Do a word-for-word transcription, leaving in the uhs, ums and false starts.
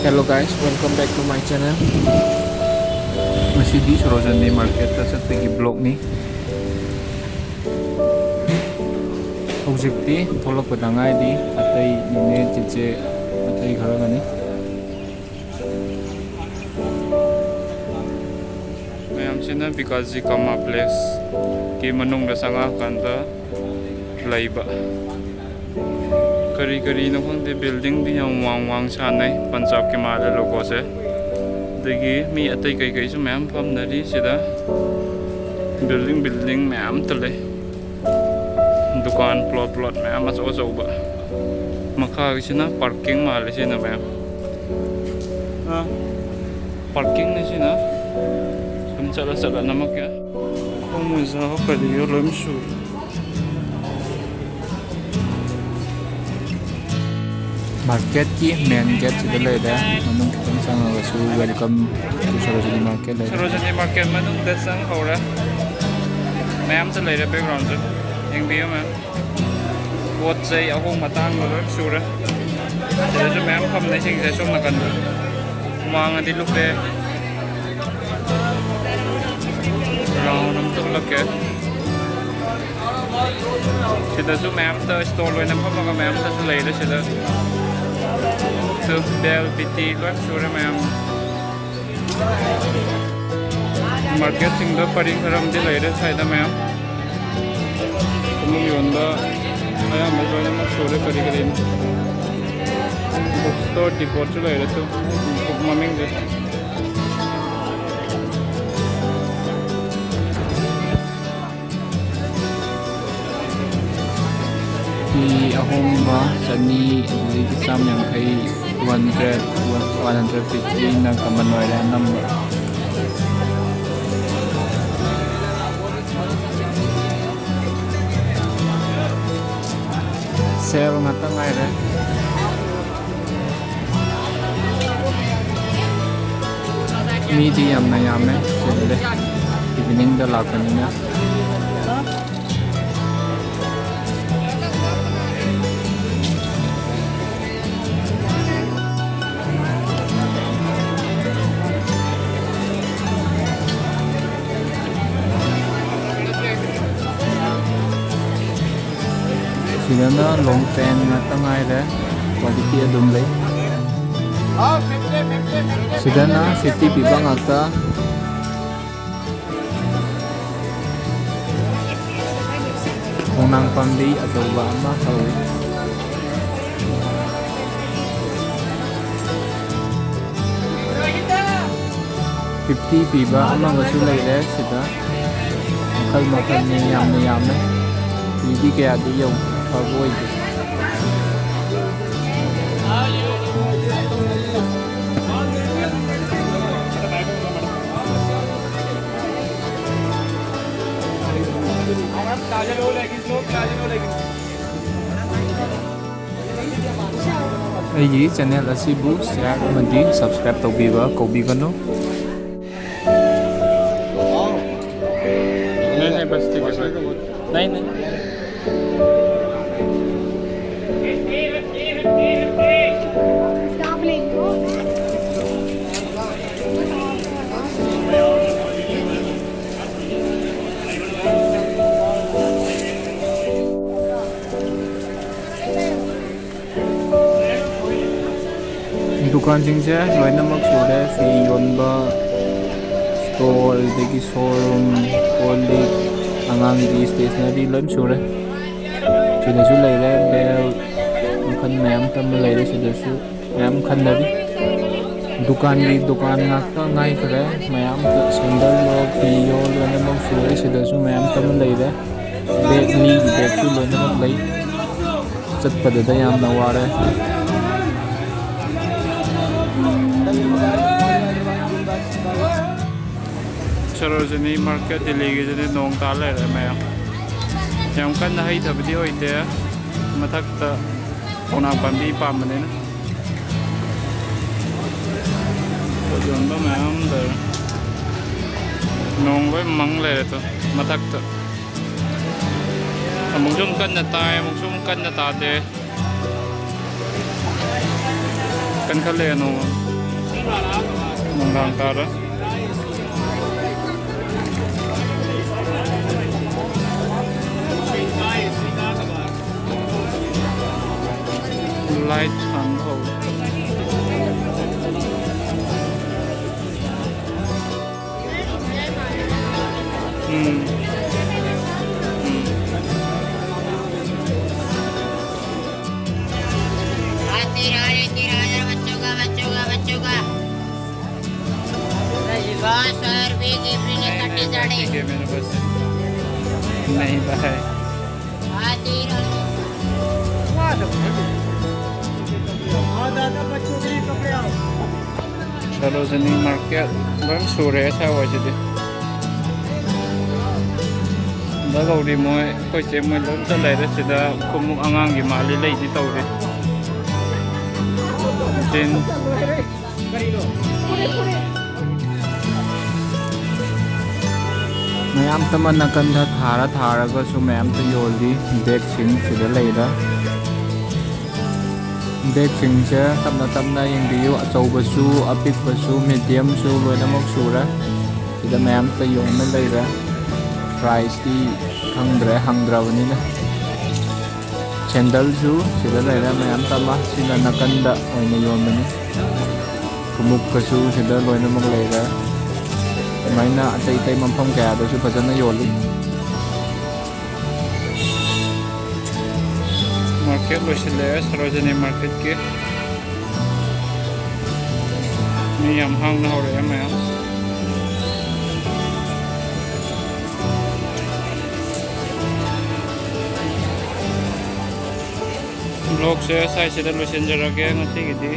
Hello guys, welcome back to my channel. ꯉꯁꯤꯗꯤ ꯁꯣꯔꯣꯖꯅꯤ ꯃꯥꯔꯀꯦꯠꯇ ꯆꯠꯄꯒꯤ ꯕ꯭ꯂꯣꯛꯅꯤ꯫ ꯍꯧꯖꯤꯛꯇꯤ ꯊꯣꯛꯂꯛꯄꯗ ꯉꯥꯏꯔꯤ꯫ ꯑꯇꯩ ꯅꯦꯅꯦ, ꯆꯦꯆꯦ, ꯑꯇꯩ ꯈꯔꯒꯅꯤ꯫ ꯃꯌꯥꯝꯁꯤꯅ ꯕꯤꯀꯥꯁꯖꯤ ꯀꯃꯥ ꯄ꯭ꯂꯦꯁꯀꯤ ꯃꯅꯨꯡꯗ ꯆꯪꯉꯛꯑꯀꯥꯟꯗ ꯂꯩꯕ꯫ ꯀꯔꯤ ꯀꯔꯤꯅꯣ ꯈꯪꯗꯦ, ꯕꯤꯜꯗꯤꯡꯗꯤ ꯌꯥꯝ ꯋꯥꯡ ꯋꯥꯡ ꯁꯥꯟꯅꯩ, ꯄꯟꯖꯥꯕꯀꯤ ꯃꯥꯜꯂꯦ ꯂꯣꯒꯣꯁꯦ꯫ ꯑꯗꯒꯤ ꯃꯤ ꯑꯇꯩ ꯀꯩꯀꯩꯁꯨ ꯃꯌꯥꯝ ꯐꯝꯅꯔꯤ ꯁꯤꯗ꯫ ꯕꯤꯜꯗꯤꯡ ꯕꯤꯜꯗꯤꯡ ꯃꯌꯥꯝ ꯑꯃꯇ ꯂꯩ꯫ ꯗꯨꯀꯥꯟ ꯄ꯭ꯂꯣꯠ ꯄ꯭ꯂꯣꯠ ꯃꯌꯥꯝ ꯑꯆꯧ ꯑꯆꯧꯕ꯫ ꯃꯈꯥꯒꯤꯁꯤꯅ ꯄꯥꯔꯀꯤꯡ ꯃꯥꯜꯂꯦ ꯁꯤꯅ ꯃꯌꯥꯝ꯫ ꯑꯥ, ꯄꯥꯔꯀꯤꯡꯅꯤ ꯁꯤꯅ꯫ ꯁꯨꯝ ꯆꯠꯂ ꯆꯠꯂ ꯅꯝꯃꯛꯀꯦ꯫ ꯈꯣꯡ ꯃꯣꯖꯥ ꯀꯔꯤꯌꯣ ꯂꯣꯏꯅ ꯁꯨꯔꯦ꯫ ꯃꯥꯔꯀꯦꯠꯀꯤ ꯃꯦꯟ ꯒꯦꯠꯁꯤꯗ ꯂꯩꯔꯦ꯫ ꯃꯅꯨꯡ ꯈꯤꯇꯪ ꯆꯪꯉꯒꯁꯨ welcome to ꯁꯣꯔꯣꯖꯤꯅꯤ ꯃꯥꯔꯀꯦꯠ ꯂꯩꯔꯦ꯫ ꯁꯣꯔꯣꯖꯤꯅꯤ ꯃꯥꯔꯀꯦꯠ ꯃꯅꯨꯡꯗ ꯆꯪꯍꯧꯔꯦ꯫ ꯃꯌꯥꯝꯁꯨ ꯂꯩꯔꯦ background ꯁꯦ꯫ ꯌꯦꯡꯕꯤꯌꯨ ꯃꯌꯥꯝ꯫ ꯄꯣꯠ ꯆꯩ ꯑꯍꯣꯡꯕ ꯑꯇꯥꯡꯕ ꯂꯣꯏ ꯁꯨꯔꯦ꯫ ꯁꯤꯗꯁꯨ ꯃꯌꯥꯝ ꯐꯝꯅꯩꯁꯤꯡꯁꯦ ꯁꯣꯝ ꯅꯥꯀꯟꯗ꯫ ꯃꯥꯡꯉꯗꯤ ꯂꯨꯞꯄꯦ꯫ Round ꯑꯃ ꯊꯣꯛꯂꯛꯀꯦ꯫ ꯁꯤꯗꯁꯨ ꯃꯌꯥꯝꯇ stall ꯑꯣꯏꯅ ꯐꯝꯃꯒ ꯃꯌꯥꯝꯇꯁꯨ ꯂꯩꯔꯦ ꯁꯤꯗ꯫ ꯁꯨ ꯕꯦꯜ ꯕꯤꯇꯤ ꯂꯣꯏ ꯁꯨꯔꯦ ꯃꯌꯥꯝ꯫ ꯃꯥꯔꯀꯦꯠꯁꯤꯡꯗ ꯄꯔꯤꯡ ꯈꯔ ꯑꯃꯗꯤ ꯂꯩꯔꯦ ꯁ꯭ꯋꯥꯏꯗ ꯃꯌꯥꯝ꯫ ꯈꯣꯡꯎꯞ ꯌꯣꯟꯕ ꯑꯌꯥꯝꯕ ꯂꯣꯏꯅꯃꯛ ꯁꯨꯔꯦ ꯀꯔꯤ ꯀꯔꯤꯅꯣ꯫ Book store ꯗꯤꯄꯣꯠꯁꯨ ꯂꯩꯔꯦ ꯁꯨ꯫ ꯃꯃꯤꯡꯁꯦ꯫ ꯐꯤ ꯑꯍꯣꯡꯕ ꯆꯅꯤ, ꯑꯗꯨꯗꯒꯤ ꯆꯥꯝ ꯌꯥꯡꯈꯩ, two hundred, one hundred fifty ꯅ common ꯑꯣꯏꯔꯦ ꯑꯅꯝꯕ꯫ Sale ꯉꯥꯛꯇ ꯉꯥꯏꯔꯦ꯫ ꯃꯤꯗꯤ ꯌꯥꯝꯅ ꯌꯥꯝꯃꯦ, ꯆꯤꯜꯂꯦ꯫ Evening ꯗ ꯂꯥꯛꯄꯅꯤꯅ꯫ Long pant ꯉꯥꯛꯇ ꯉꯥꯏꯔꯦ, quality ꯑꯗꯨꯝ ꯂꯩ꯫ ꯁꯤꯗꯅ fifty ꯄꯤꯕ ꯉꯥꯛꯇ꯫ ꯈꯣꯡꯅꯥꯡ ꯄꯥꯝꯕꯤ ꯑꯆꯧꯕ ꯑꯃ ꯍꯧꯏ꯫ Fifty ꯄꯤꯕ ꯑꯃꯒꯁꯨ ꯂꯩꯔꯦ ꯁꯤꯗ꯫ ꯃꯈꯜ ꯃꯈꯜꯅꯤ, ꯌꯥꯝꯅ ꯌꯥꯝꯃꯦ꯫ ꯐꯤꯗꯤ ꯀꯌꯥꯗꯤ ꯌꯧꯐꯕ ꯑꯣꯏꯗꯦ꯫ ꯑꯩꯒꯤ channel ꯑꯁꯤꯕꯨ share ꯑꯃꯗꯤ subscribe ꯇꯧꯕꯤꯕ ꯀꯧꯕꯤꯒꯅꯨ꯫ नहीं, नहीं, बस ठीक है, कोई नहीं, नहीं। ꯗꯨꯀꯥꯟꯁꯤꯡꯁꯦ ꯂꯣꯏꯅꯃꯛ ꯁꯨꯔꯦ꯫ ꯐꯤ ꯌꯣꯟꯕ store, ꯑꯗꯒꯤ showroom, ꯀꯣꯜ ꯂꯤꯛ, ꯑꯉꯥꯡꯒꯤ stationery ꯂꯣꯏ ꯁꯨꯔꯦ꯫ ꯁꯤꯗꯁꯨ ꯂꯩꯔꯦ, belt ꯃꯈꯜ ꯃꯌꯥꯝ ꯇꯝꯕ ꯂꯩꯔꯦ꯫ ꯁꯤꯗꯁꯨ ꯃꯌꯥꯝ ꯈꯟꯅꯔꯤ꯫ ꯗꯨꯀꯥꯟꯒꯤ ꯗꯨꯀꯥꯟ ꯉꯥꯛꯇ ꯉꯥꯏꯈ꯭ꯔꯦ꯫ ꯃꯌꯥꯝ sandal ꯌꯣ, ꯐꯤ ꯌꯣ, ꯂꯣꯏꯅꯃꯛ ꯁꯨꯔꯦ꯫ ꯁꯤꯗꯁꯨ ꯃꯌꯥꯝ ꯇꯝꯕ ꯂꯩꯔꯦ꯫ Bag, ꯃꯤꯒꯤ bagꯁꯨ ꯂꯣꯏꯅꯃꯛ ꯂꯩ꯫ ꯆꯠꯄꯗꯨꯗ ꯌꯥꯝꯅ ꯋꯥꯔꯦ꯫ ꯁꯔꯣꯖꯤꯅꯤ market, ꯗꯤꯜꯂꯤꯒꯤꯁꯤꯗꯤ ꯅꯣꯡ ꯇꯥ ꯂꯩꯔꯦ ꯃꯌꯥꯝ꯫ ꯌꯥꯝ ꯀꯟꯅ ꯍꯩꯊꯕꯗꯤ ꯑꯣꯏꯗꯦ꯫ ꯃꯊꯛꯇ ꯈꯣꯡꯅꯥꯡ ꯄꯥꯝꯕꯤ ꯄꯥꯝꯕꯅꯤꯅ꯫ ꯄꯣꯠ ꯌꯣꯟꯕ ꯃꯌꯥꯝ ꯂꯩꯔꯦ꯫ ꯅꯣꯡ ꯂꯣꯏ ꯃꯪ ꯂꯩꯔꯦ ꯇꯨ ꯃꯊꯛꯇ꯫ ꯑꯃꯨꯛꯁꯨ ꯑꯃꯨꯛ ꯀꯟꯅ ꯇꯥꯏ, ꯑꯃꯨꯛꯁꯨ ꯑꯃꯨꯛ ꯀꯟꯅ ꯇꯥꯗꯦ꯫ ꯀꯟꯈꯠꯂꯛꯑꯦ ꯅꯣꯡ꯫ ꯅꯨꯡꯗꯥꯡ ꯇꯥꯔꯦ꯫ Light ꯊꯥꯟꯕ ꯍꯧꯔꯦ꯫ ꯎꯝ꯫ ꯎꯝ꯫ नहीं, नहीं, नहीं, ठीक है, मेरे पास नहीं भाई। हाँ, दादा, बच्चों के लिए कपड़े आओ। ꯁꯔꯣꯖꯤꯅꯤ ꯃꯥꯔꯀꯦꯠ ꯂꯣꯏ ꯁꯨꯔꯦ ꯁ꯭ꯋꯥꯏꯋꯥꯏꯁꯤꯗꯤ꯫ ꯗ ꯒꯧꯔꯤ ꯃꯣꯏ, ꯑꯩꯈꯣꯏ ꯆꯦ ꯃꯣꯏ ꯂꯣꯏ ꯆꯠ ꯂꯩꯔꯦ꯫ ꯁꯤꯗ ꯈꯣꯡꯎꯞ ꯑꯉꯥꯡꯒꯤ ꯃꯥꯜꯂꯤ ꯂꯩꯗꯤ ꯇꯧꯔꯤ꯫ ꯖꯤꯟꯁ꯫ ꯃꯌꯥꯝ ꯇꯃ ꯅꯥꯀꯟꯗ ꯊꯥꯔ ꯊꯥꯔꯒꯁꯨ ꯃꯌꯥꯝꯇ ꯌꯣꯜꯂꯤ꯫ ꯕꯦꯒꯁꯤꯡ ꯁꯤꯗ ꯂꯩꯔꯦ꯫ ꯕꯦꯒꯁꯤꯡꯁꯦ ꯇꯞꯅ ꯇꯞꯅ ꯌꯦꯡꯕꯤꯌꯨ꯫ ꯑꯆꯧꯕꯁꯨ, ꯑꯄꯤꯛꯄꯁꯨ, ꯃꯤꯗꯤꯌꯝꯁꯨ ꯂꯣꯏꯅꯃꯛ ꯁꯨꯔꯦ꯫ ꯁꯤꯗ ꯃꯌꯥꯝꯇ ꯌꯣꯟꯅ ꯂꯩꯔꯦ꯫ ꯄ꯭ꯔꯥꯏꯁꯇꯤ ꯈꯪꯗ꯭ꯔꯦ, ꯍꯪꯗ꯭ꯔꯕꯅꯤꯅ꯫ ꯁꯦꯟꯗꯜꯁꯨ ꯁꯤꯗ ꯂꯩꯔꯦ ꯃꯌꯥꯝ ꯇꯃ꯫ ꯁꯤꯅ ꯅꯥꯀꯟꯗ ꯑꯣꯏꯅ ꯌꯣꯟꯕꯅꯤ꯫ ꯈꯣꯡꯎꯞꯀꯁꯨ ꯁꯤꯗ ꯂꯣꯏꯅꯃꯛ ꯂꯩꯔꯦ꯫ ꯑꯗꯨꯃꯥꯏꯅ ꯑꯇꯩ ꯑꯇꯩ ꯃꯐꯝ ꯀꯌꯥꯗꯁꯨ ꯐꯖꯅ ꯌꯣꯜꯂꯤ꯫ ꯃꯥꯔꯀꯦꯠ ꯂꯣꯏꯁꯤꯜꯂꯛꯑꯦ, ꯁꯔꯣꯖꯤꯅꯤ ꯃꯥꯔꯀꯦꯠꯀꯤ꯫ ꯃꯤ ꯌꯥꯝ ꯍꯥꯡꯅ ꯍꯧꯔꯛꯑꯦ ꯃꯌꯥꯝ꯫ ꯕ꯭ꯂꯣꯒꯁꯦ ꯁ꯭ꯋꯥꯏꯁꯤꯗ ꯂꯣꯏꯁꯤꯟꯖꯔꯒꯦ ꯉꯁꯤꯒꯤꯗꯤ꯫